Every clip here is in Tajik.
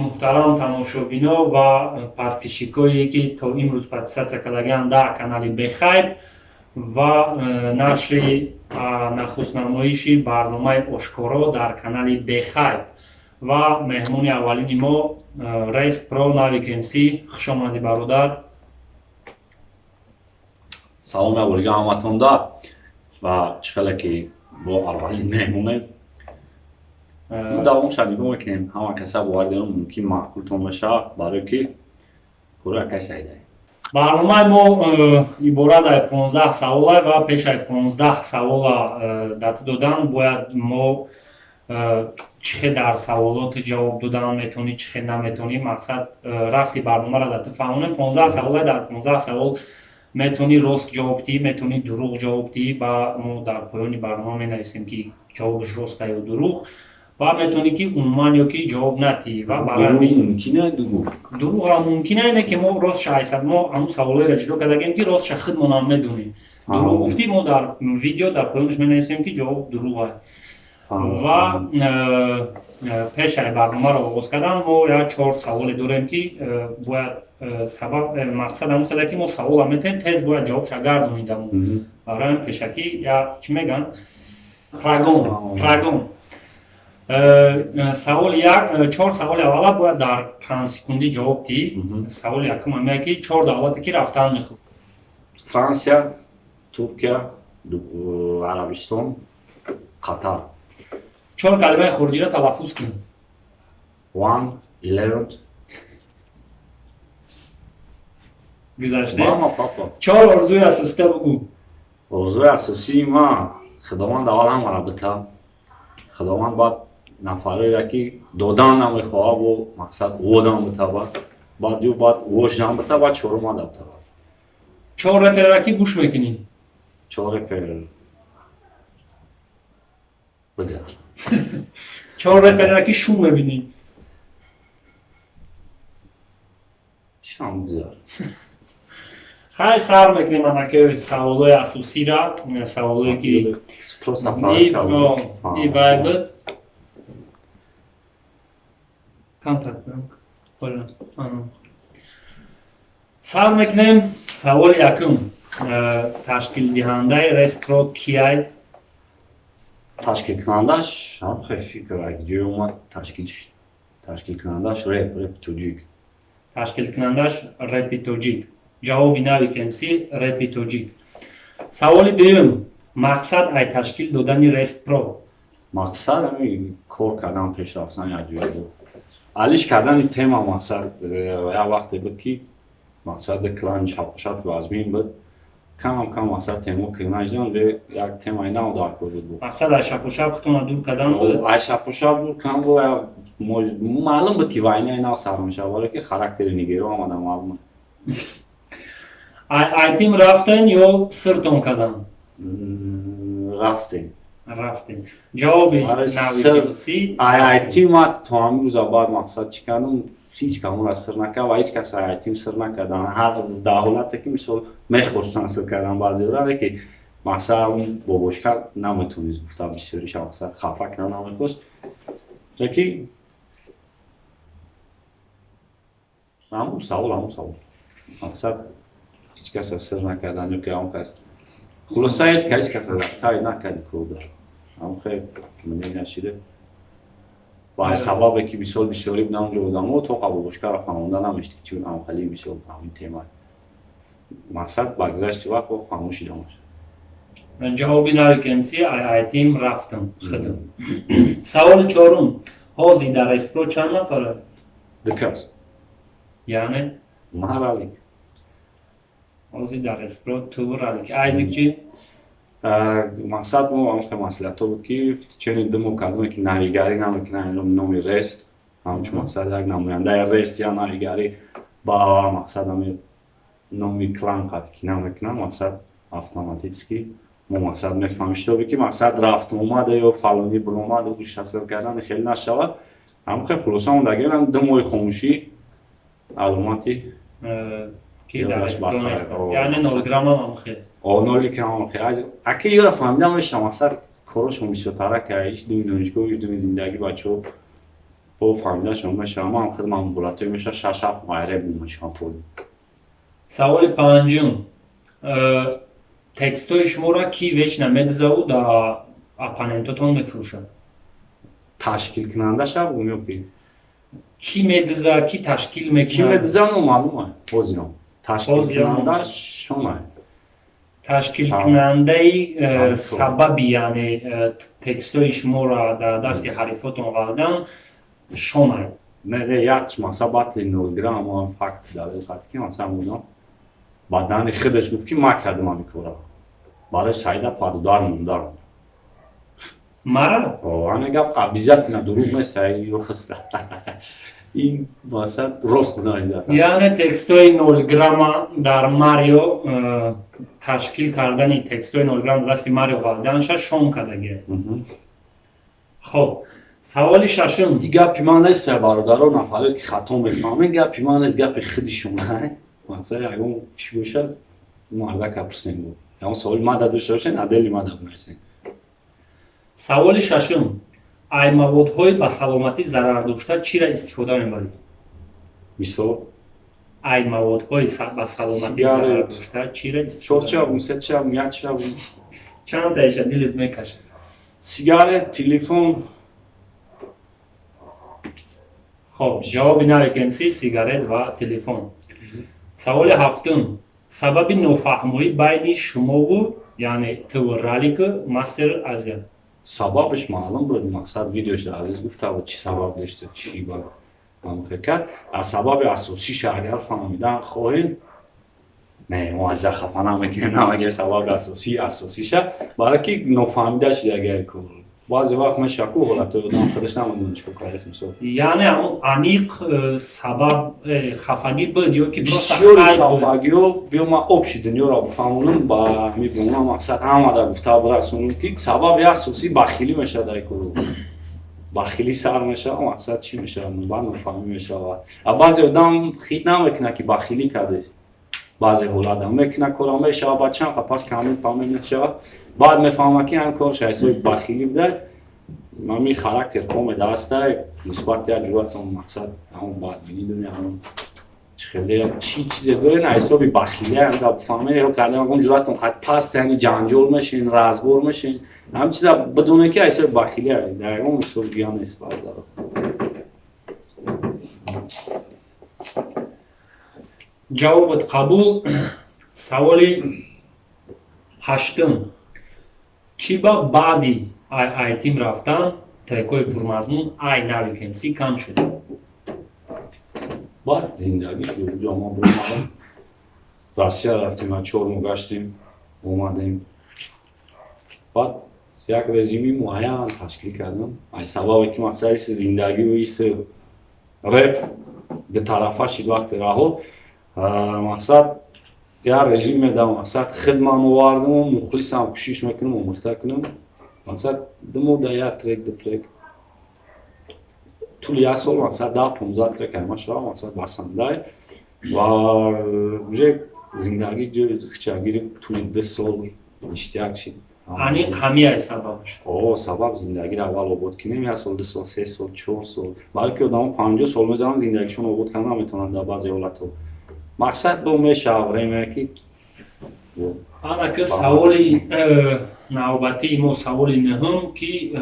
Муҳтарам тамошобино ва подписчикое, ки то имрӯз подписаться кардагианд дар канали Бехайб ва нашри нахустнамоиши барномаи Ошкоро дар канали Бехайб ва меҳмони аввалини мо Рест Про, Навик МС. Хушомадӣ, бародар. Салом яборига ҳаматонда. Ва чӣ хеле ки бо аввалин меҳмонем, давом ша нигоҳ мекунем. Ҳама каса бовар дорам, мумкин маъқултон бошад, барое ки кори акай Саидай. Барномаи мо иборат аз 15 савола ва пешаи 15 савола дата додан бояд мо чӣ хел дар саволоти ҷавоб додан метавонӣ, чӣ хел наметавонӣ. Мақсад, рафти барномаро дата фаҳмонем. 15 савола, дар 15 савол метавонӣ рост ҷавоб диҳӣ, метавонӣ дурӯғ ҷавоб диҳӣ. Ба мо дар поёни барнома менависем, ки ҷавобаш роста ё дурӯғ, ва метавонӣ, ки умуман ё ки ҷавоб надиҳӣ. Ва мумкина дурӯғ? Дурӯғам мумкина. Ине ки мо ростша айсад, мо ҳамун саволҳоеро ҷудо кардагем, ки ростша худмонам медонем. Дурӯғ гуфтӣ, мо дар видео дар поёнаш менависем, ки ҷавоб дурӯғ. Ва пешаи барномаро оғоз кардан мо як чор саволе дорем, ки бояд сабаб, мақсад ҳамун хеле ки мо савола метаҳем, тез бояд ҷавобша гардонидамо. Барои пешакӣ я чӣ мегӯянд, прогон, прогон. Саволи як, чор саволи аввала бояд дар 5 секундӣ ҷавоб диҳӣ. Саволи якум ҳамея, ки чор давлате, ки рафтан мехоҳ. Франсия, Туркия, Арабистон, Қатар. Чор калимаи хориҷиро талаффуз кун. One, 11. Гузаште. Мама, папа. Чор орзуи асосита бугӯ. Орзуи асосии ман: Худованд аввал ҳамаро бита, Худованд баъд нафареро, ки додан намехоҳад, бо мақсад одам бита, баъд ю баъд вождан бита, баъд чорум ада бита. Чор реперро, ки гӯш мекунӣ. Чор репер, бигзар. Чор реперро, ки шум мебинӣ. Шам, бигзар. Хай, сар мекунем анаки саволҳои асосира, саволҳое ки и вай буд. Контакт. Сар мекунем. Саволи якум: ташкилдиҳандаи Рестро кияй? Ташкилкунандаш ҳам фикр ҷой омад, ташкилкунандаш реп тоҷик. Ташкилкунандаш Репи Тоҷик. Ҷавоби Навик МС: Репи Тоҷик. Саволи дуюм: мақсад ай ташкил додани Рестпро? Мақсад ҳами кор кардан, пешрафтан, якҷоя алиш кардани тема. Мақсад, як вақте буд, ки мақсади клани шапушап вазмин буд, камам кам мақсад темо кирнаҷдан, як темаи нав дар кор буд. Мақсад ай шапушап худтона дур кардан буд? Ай шапушап дур кардан буд. Маълум буд, ки вайнаи нав сар мешавад, вале ки характери нигеро омада маълум. Айтим рафтен ё сиртон кардан? Рафтем. Рафтем. Ҷавоби Навик. Айтим то ҳамин рӯза баъд мақсад чӣ кардам, ҳеҷ камонро сир накард ва ҳеҷ кас айтим сир накардан. Ҳар дар ҳолате ки мисол мехостанд сир кардан баъзеора, ки мақсад он бобошка наметонист, гуфта бисёриша мақсад хафа кардан намехост, леки ҳамун савол, ҳамун савол, мақсад ҳеҷ каса сир накардан ё ки ҳамон кас, хулоса, ҳеҷ кас ҳеҷ каса сай накарди курда, ҳамон хел мнение шида. Ва сабабе ки мисол бисёри будан онҷо одамо, то бобошкаро фаҳмонда намешд, ки чӣ ҳамхали мисол ҳамин тема. Мақсад, ба гузашти вақт фаҳмон шида бошад. Ҷавоби Навик МС: айтим рафтам худам. Саволи чорум: ҳозир дар Рестпро чанд нафара? Ду кас. Яъне? Ман, Ралик. Ҳозир дар Рестпро ту, Ралик. Айзик чӣ? Мақсад, мо ҳамхел маслиҳатҳо буд, ки чени ду моҳ кардаме, ки навигарӣ намекунам номи Рест, ҳамчун мақсад як намояндаи Рест я навигарӣ ба мақсад ҳами номи клан қати ки намекунам. Мақсад, автоматически мо мақсад мефаҳмем, шитобе ки мақсад рафту омада ё фалонӣ биромаду гӯштасир кардан хеле нашавад. Ҳамхел хулоса мондагирам, 2 моҳи хомӯшӣ аломати ки дар Рестпро нест, яъне 0 граммам ҳамхел. Ноликам хел. Аки ёра фаҳмидам мешавам, мақсад корошон бисёртара, ки иш думи донишгоҳ, иш думи зиндагӣ, бачаҳо. Бо фаҳмидашон мешавам, ман худам ҳолатое мешава, 6-7 моҳ реп мешавам пул. Саволи панҷум. Текстҳои шуморо кӣ вечно медизаву дар оппонентотон мефурӯшад? Ташкилкунанда шавгум ё ки? Кӣ медиза, кӣ ташкил Кӣ мекунад? медиза, номаълум ай. Ҳозирам. Ташкилкунанда шонай. Ташкилкунандаи Ҳамин. сабаби, яъне текстҳои шуморо дар дасти ҳарифотон ғалдан шонай. Не, як маса батли 0 грамм ам факт далел хат ки масалан одам бадани худаш гуфт, ки ма кардам ҳамин кора. Барои Саида под удар мондам. Мара? Ҳамин гап обязательно дурӯғ нест, ай рост. Ин маса рост наизад. Яъне текстҳои 0 грамма дар Марио ташкил кардани текстҳои 0 грамм дасти Марио ғалданша шон кардагия. Хоб, саволи шашум. Ди гапи ман нест, бародаро, нафаре ки хато мефаҳмед, гапи ман нест, гапи худи шумо. Мақсад ягон чӣ бошад, мардака пурсем бо. Ягон саволи мада дошта бошед, адели мада бинависед. Саволи шашум: ай маводҳои ба саломатӣ зарар дошта чиро истифода мебарӣ? Мисол? Ай маводҳои ба саломатӣ зарар Сигарет. дошта чиро истифода Чор чабум, се чабум, як чабум. Чанд таиша дилет мекашад? Сигарет, телефон. Хоб, ҷавоби Навик МС: сигарет ва телефон. Саволи ҳафтум: сабаби нофаҳмоӣ байни шумову, яъне ту, Ралику Мастер Азия? Сабабаш маълум буд, мақсад видеош Азиз гуфта буд, чӣ сабаб дошта, чӣ ба ҳамхел кард. Аз сабаби асосиша агар фаҳмидан хоҳем, не, мо аз хафа намекунем, намагем сабаби асосӣ асосиша, барои ки нофаҳмида шид. Агар ку баъзе вақт мешава ку ҳолатҳои одам худаш намедонад чӣ кор кардааст, мисол. Яъне ҳамон аниқ сабаб хафагӣ буд ё ки просто Бисёри хайр буд? Хафагиҳо, биё ман общий дунёро бифаҳмонам, ба мебинам, мақсад ҳамада гуфта бирасонам, ки сабаби асосӣ бахилӣ мешавад. Ай кор бахилӣ сар мешавад, мақсад чӣ мешавад, баъд нофаҳмӣ мешавад. А баъзе одам хит намекунад, ки бахилӣ кардааст, баъзе ҳолат мекунад, кора мешавад, баъд чанд қа пас камил фаҳмид мешавад, баъд мефаҳмад, ки ҳамин корш ҳисоби бахилӣ будааст. Ҳамин характер комеда ҳастай нисбати як ҷуръатон, мақсад ҳамон бадбинӣ дорем, ҳамон хеле чӣ чизе дорен, ҳисоби бахилия ҳам бифаҳмед ё кардем, ягон ҷуръатон қад паст, яъне ҷанҷол мешин, разбор мешин, ҳамин чиза бидоне, ки ҳисоби бахилия, дар ягон мисол гия нест, бародаро. Ҷавобат қабул. Саволи ҳаштум: чӣ ба баъди ай айтим рафтан трекҳои пурмазмун ай Навик МС кам шуд? Баъд зиндагӣ шуд, ҷо мо буромадем, Россия рафтем, ма 4 моҳ гаштем, омадем, баъд як режими муайян ташкил кардам, ай сабабе ки мақсад иси зиндагиву иси реп дутарафа шид. Вақти раҳо мақсад як режим медам, мақсад хидмам овардаму мухлисам кӯшиш мекунам омӯхта кунам, мақсад 2 моҳ да як трек, ду трек, тӯли як сол мақсад 10-15 трек ама шава, мақсад басандай. Ва уже зиндагӣ ҷои хича гирифт, тӯли 2 сол ништяк шид. Аниқ ҳамияй сабабаш? О, сабаб зиндагиро аввал обод кунем, як сол, 2 сол, 3 сол, 4 сол, балки одамо 50 сол мезананд, зиндагишон обод карда наметавонанд дар баъзе ҳолатҳо. Мақсад бо мешава время ки Ана ки саволи навбатии мо, саволи нӯҳум, ки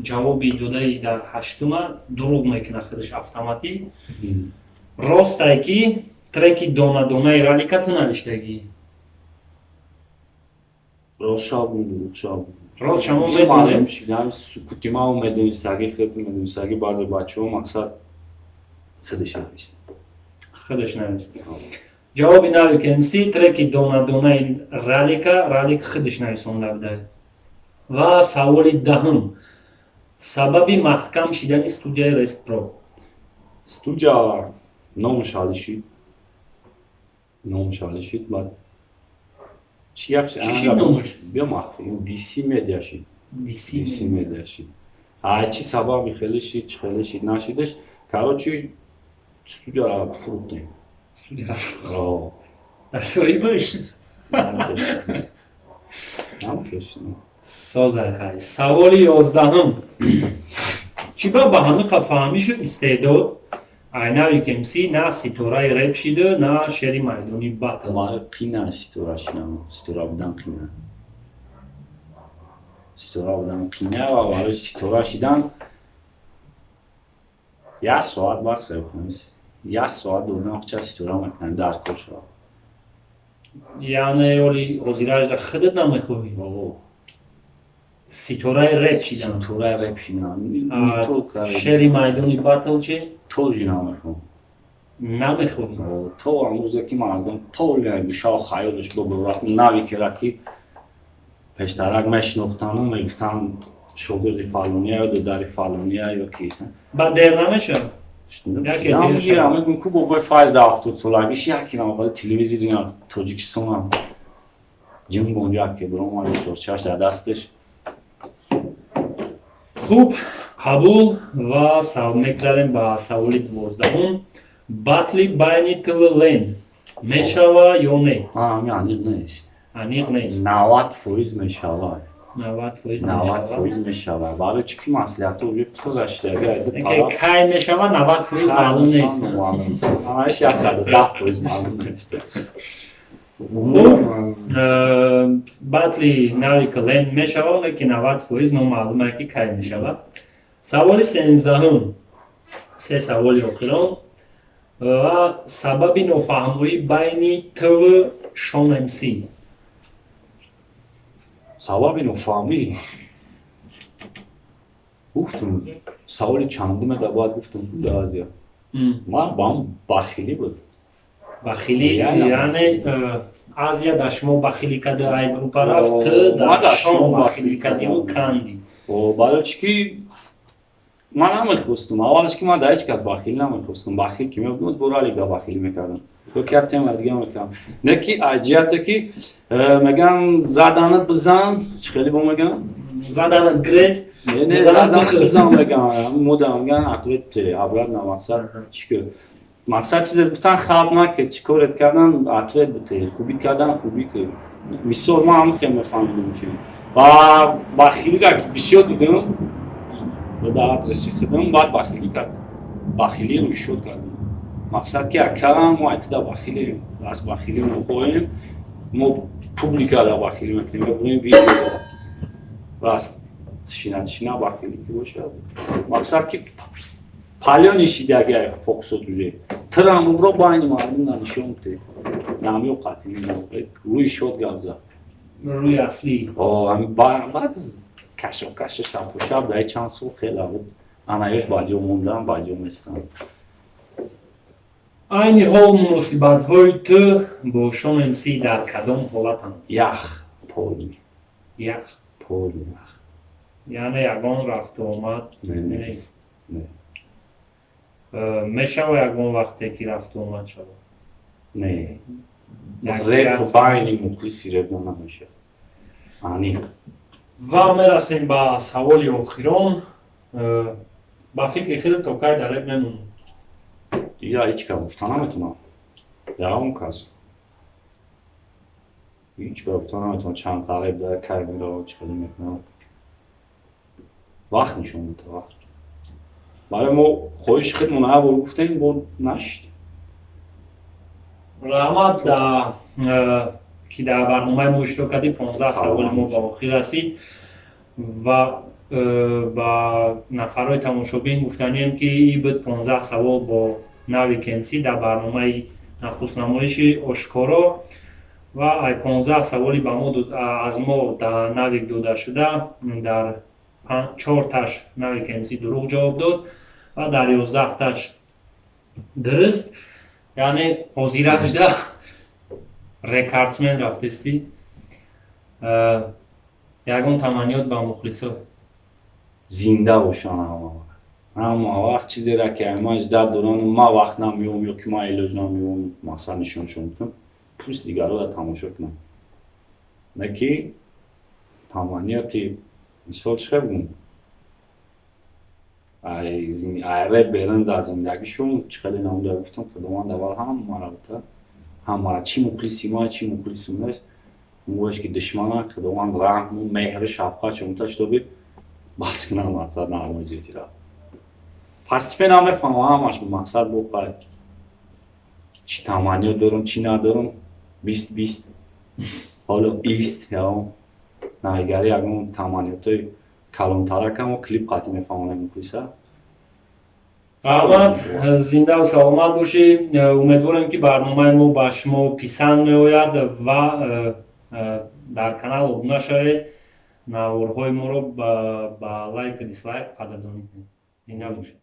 ҷавоби додаи дар ҳаштума дурӯғ мекунад худаш автоматӣ. Ростае, ки треки «Дона-донаи» Ралика ту навиштагӣ? Рост шавбум, дурӯғ шавбум? Рост шамо медонем. Сукути мао медонистагӣ, худ медонистагӣ, баъзе бачаҳо, мақсад худаш навист. Худаш навист. Ҷавоби Навик МС: треки «Дона-донаи» Ралика Ралик худаш нависонда буда. Ва саволи даҳум: сабаби маҳкам шидани студияи Рестпро? Студия номаш ҳалӣ шид, номаш ҳалӣ шид, баъд чӣ гап? Чӣ шид номаш? Биё махфӣ, DC Медиа шид. DC Медиа шид. А чӣ сабаби хеле шид, чӣ хеле шид, нашидаш, короче, студияро фурӯхтем. Студияро соҳибаш Намхеш. Созай, хай. Саволи 11-ум. Чӣ ба ҳамиқа фаҳмишу истеъдод ай Навик МС на ситораи реп шиду, на шери майдони батл? Қина ситора шидан, ситора будан қина, ситора будан қина. Ва барои ситора шидан як соат бас, як соат додан ча ситора мекунам, дар кор шавад. Яъне оли ҳозиражда худат намехоҳӣ ситораи реп шидан? Ситораи реп шидан. Шери майдони батл чи? Тоже намехоҳам. Намехоҳӣ? То ҳамрӯзе ки мардум толи гӯшаву хаёлаш бубурад, Навикера ки пештарак мешинохтану мегуфтанд, шогирди фалония ё додари фалония ё ки. Баъд дер намешавад? Мегӯм, ку бобои Файз да 70-солагиш яке намақали телевизори Тоҷикистонам ҷимбон, яке биромад, торчаш дар дасташ. Хуб, қабул. Ва мегзарем ба саволи 12-ум: батли байни тв лен мешава ё не? Аниқ нест. Аниқ нест. 90% мешавад. 90%? 90% мешавад. Барои чӣ ки маслиҳатҳо уже гузаштаги. Кай мешава, 90% маълум нест. 110% маълум нест. Хуб, батли Навик Лен мешава, лекин 90% номаълуме ки кай мешава. Саволи 13-ум, се саволи охирон. Ва сабаби нофаҳмоӣ байни тв Шон МС? Сабаби нофаҳмӣ гуфтум, саволи чандуме да бояд гуфтум, да Азия ман ба ҳам бахилӣ буд. Бахилӣ, яъне Азия дар шумо бахилӣ карда, ай группа рафт, дар Шон бахилӣ кардиву канди. Барои чӣ ки ман намехостум, аввалаш ки ман дар ҳеҷ кас бахилӣ намехостум. Бахил ки мебудам, боралига бахилӣ мекардам ё ки як тема дига мекардам. Не ки ҷиҳате ки меган заданат бизан, чӣ хеле бо меган? Заданат грез. Не, заданат бизан меган, мода меган, ответ обратно. Мақсад чӣ ки мақсад чизе гуфтан, хаб наке, чӣ корет кардан, ответ бите, хубӣ кардан, хубӣ ки. Мисол, ман ҳам хел мефаҳмидам чи ва бахилига ки бисёр дидам дар адреси худам, баъд бахилӣ кардам, бахилӣ рӯйшод кардам. Мақсад ки акарам мо айтида бахилем, аз бахилӣ мехоҳем, мо публика да бахилӣ мекунем, мебурем видео раст шина шина бахилӣ ки бошад. Мақсад ки палёни шидаги фокусот уже тирам бубро байни мардум нанишон те намё қатини рӯи шод гап зад. Рӯи аслӣ. Баъд кашокаши шабпушаб дар чанд сол хеле буд, анаёш баъдиё мондан, баъдиё местан. Айни ҳол муносибатҳои ту бо Шон МС дар кадом ҳолатанд? Ях поли. Ях? Поли ях. Яъне ягон рафту омад нест? Не. Мешава ягон вақте ки рафту омад шавад? Не, реп байни мухлиси реп намешавад, аниқ. Ва мерасем ба саволи охирон: ба фикри худат, то кай дар реп мемонӣ? Дигар ҳеҷ кас гуфта наметавонам, ягон кас ҳеҷ кас гуфта наметавонам чанд қариб дар кай меравад, чӣ хеле мекунам. Вақт нишон медиҳад, вақт. Барои мо хоҳиши худмон ҳар бор гуфтем, бо нашид. Раҳмат, ки дар барномаи мо иштирок кардӣ. 15 саволи мо ба охир расид ва ба нафарҳои тамошобин гуфтанием, ки ин буд 15 савол бо Навик МС дар барномаи нахустнамоиши ошкоро. Ва ай 15 саволи ба мо аз мо дар Навик додашуда, дар чорташ Навик МС дурӯғ ҷавоб дод ва дар 11-таш дуруст. Яъне ҳозиражда рекордсмен рафтестӣ. Ягон таманниёт ба мухлисо? Зинда бошанд ҳама вақт, ҳама вақт. Чизеро ки ман ждать дорам, ман вақт намеём ё ки ман илоҷ намеём, масалан, нишоншон метам, пусть дигарро тамошо кунам. Не ки таманниёти, мисол, чӣ хел бигӯм, ай реп берун дар зиндагишон чӣ хеле намуда гуфтам, Худованд аввал ҳамаро бута, ҳамаро, чӣ мухлиси ма, чӣ мухлиси нест, мӯеш ки душмана, Худованд раҳму меҳру шафқатшон бута, шутоби бас кунам, мақсад нағмаҷиятира. Постепенно мефаҳмам ҳамаш. Мақсад бо чӣ таманниё дорам, чӣ надорам. 20 20, ҳоло ист ягон навигарӣ, ягон таманниётои калонтаракамо клип қатъӣ мефаҳмонем мухлиса. Раҳмат, зиндаву саломат бошӣ. Умедворем, ки барномаи мо ба шумо писанд меояд ва дар канал обуна шавед, наворҳои моро ба лайку дислайк қадрдонӣ кунед. Зинда бошед.